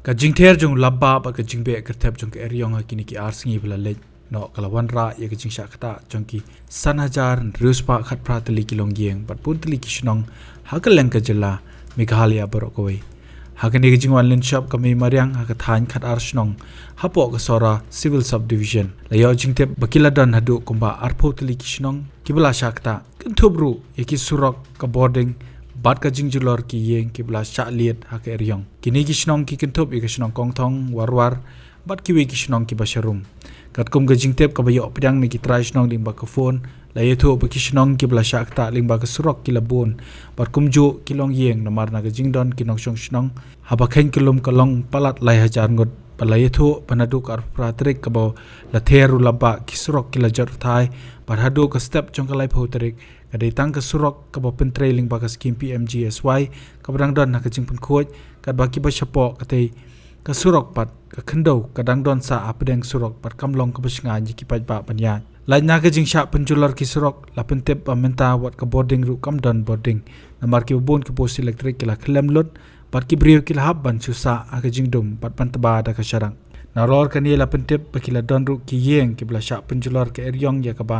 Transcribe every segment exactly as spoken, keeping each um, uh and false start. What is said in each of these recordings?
Ka jingther jong u lapbah bad ka jingbeh kyrthep jong ka eriong ha kine ki ar sngi ba la leit noh ka la wanrah ïa ka jingshah ktah jong ki san hajar hynriew spah khatphra tylli ki longïing bad bun tylli ki shnong ha kylleng ka jylla Meghalaya baroh kawei. Ha kane ka jingwan lynshop ka mei mariang ha ka thaiñ khatar shnong hapoh ka Sohra Civil Subdivision, la ïoh jingtip ba ki la don haduh kumba arphew tylli ki shnong kiba la shah ktah. Kynthup ruh ïa ki surok, ka bording bad ka jingjulor ki ïing kiba la shah liat ha ka eriong. Kine ki shnong ki kynthup ïa ka shnong Kongthong, Warwar bad kiwei ki shnong kiba sharum. Katkum ka jingtip kaba ïoh pdiang na ki trai shnong lyngba ka phone, la ïathuh ba ki shnong kiba la shah ktah lyngba ka surok ki la bun bad kumjuh ki longïing, namar na ka jingdon ki nongshong shnong haba kheiñ ka lum ka long palat lai hajar ngut. Bad la ïathuh ba naduh ka arphew phra tarik kaba la ther u lapbah, ki surok ki la jot rthai, bad haduh ka step jong ka laiphew tarik ka dei tang ka surok kaba pyntrei lyngba ka skhim P M G S Y kaba dang don ha ka jingpynkhuid, katba kiba shapoh katei ka surok bad ka khyndew ka dang don sah hapdeng surok bad kam long kaba shngaiñ ïa ki paidbah ban ïaid. Lait na ka jingshah pynjulor ki surok, la pyntip ba mynta wat ka bording ruh kam don bording, namar kiba bun ki post elektrik ki la khlem lut bad ki briew ki la hap ban shu sah ha ka jingdum bad ban tba da ka sharak. Nalor kane la pyntip ba ki la don ruh ki ïing kiba la shah pynjulor ka eriong ïa kaba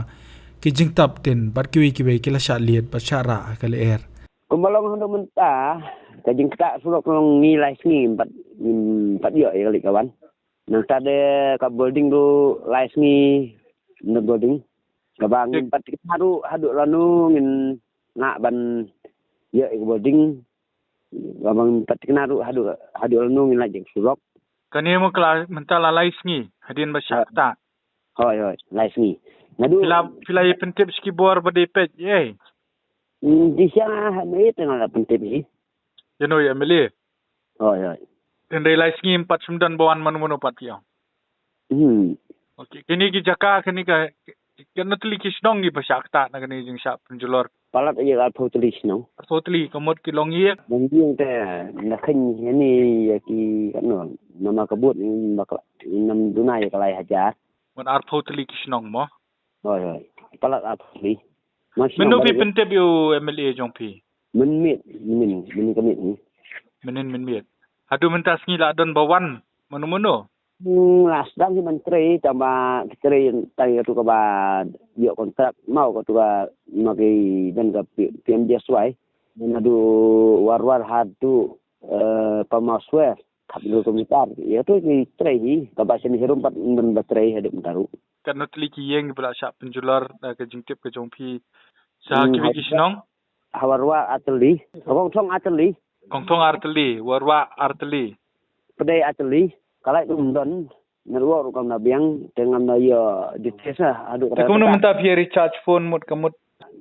ki jingtap tin bad kiwei kiwei ki la shah liat bad shah rah ha ka lyer. Kumba long haduh mynta, ka jingktah surok ka long ngi lai sngi ngim pat, ngim pat ïoh ïa ka leit ka wan. Nangta de ka bording ruh lai sngi ngim don bording. Kaba ngim pat thikna ruh haduh lano ngin ngah ban ïoh ïa ka bording. Kaba ngim pat thikna ruh haduh, haduh lano ngin lait ïa ka surok. Kane mo ka la, mynta la lai sngi hadien ba shah ktah. Hooid, hooid, lai sngi. Naduh phi la, phi la ïa pyntip sha ki bor ba dei peit, eh? Hmm, dei sha ha MLA te nga la pyntip hi. Ïa no, ïa MLA? Hooid, hooid. Hynrei lai sngi ngim pat shym don ba wan mano mano pat, ïa. Hmm. Okay, kine ki jaka, kine ka, katno tylli ki shnong kiba shah ktah na kane ka jingshah pynjulor? Palat ïa ka arphew tylli ki shnong. Arphew tylli, ka mut ki longïing? Longïing te, na kheiñ ïa ne ïa ki, katno, namar ka bud, ngim bakla, ngim duna ïa ka lai hajar. Mut arphew tylli ki shnong mo? Hooid, hooid. Palat arphew tylli. Mynno phi pyntip ïa u MLA jong phi? Mynmiet, mynnin, mynnin ka miet, hmm. Mynnin mynmiet. Haduh mynta sngi la don ba wan mano mano? Hmm, la sdang hi ban trei, tang ba ki trei tang ïa katu kaba ïoh kontrak, mo katu ka, mo ki don ka P-, PMGSY. Naduh Warwar haduh, eh, Palmasquare. Khatphra kilometer. Ïa tu ki trei hi. Kaba shane sharum pat ngim don ba trei haduh mynta ruh. Katno tylli ki ïing ba la shah pynjulor da ka jingtip ka jong phi? Sha kiwei ki shnong? Ha Warwar ar tylli. Ha Kongthong ar tylli. Kongthong ar tylli, Warwar ar tylli. Pdeng ar tylli. Ka lait ruh ngim don. Network ruh kam da biang, te ngam da ïoh details haduh. Te kumno mynta phi recharge phone mut ka mut?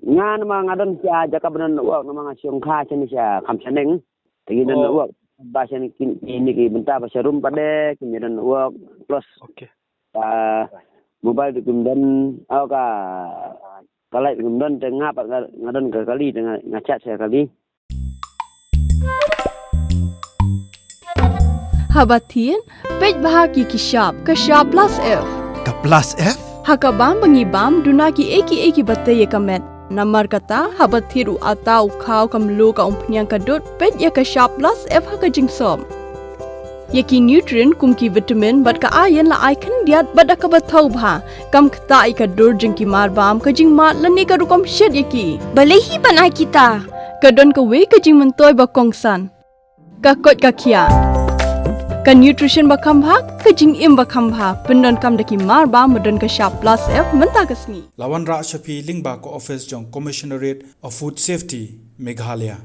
Nga namar nga don sha jaka ba don network, namar nga shong kha shane sha Khamshaneng. Te ngim don network. Ba shane kine ki bynta ba sharum pat de kim don network. Plus, okay, mobile ruh kim don, oh, ka, ka light ruh kim don, te nga pat nga, nga don ka kali, te nga, nga charge ka kali. Haba thied, peit bha ïa ki shap, ka shap plus F. Ka plus F? Ha ka bam ba ngi bam, duna kiei kiei kiba tei ïa ka met. Namar kata, haba thied u atta, u khaw, ka mluh, ka umphniang, ka dud, peit ïa ka shap plus F ha ka jingsop. Ïa ki nutrient kum ki vitamin bad ka iron la ai khyndiat bad da kaba thaw bha. Kam ktah ïa ka dur jong ki marbam, ka jingmad lane ka rukom shet ïa ki. Balei hi ban ai kita? Ka don kawei ka jingmyntoi ba kongsan. Ka koit ka khiah. Ka nutrition ba kham bha, ka jingim ba kham bha. Pyndonkam da ki marbam ba don ka shap plus F mynta ka sngi. La wanrah sha phi lyngba ka office jong Commissionerate of Food Safety, Meghalaya.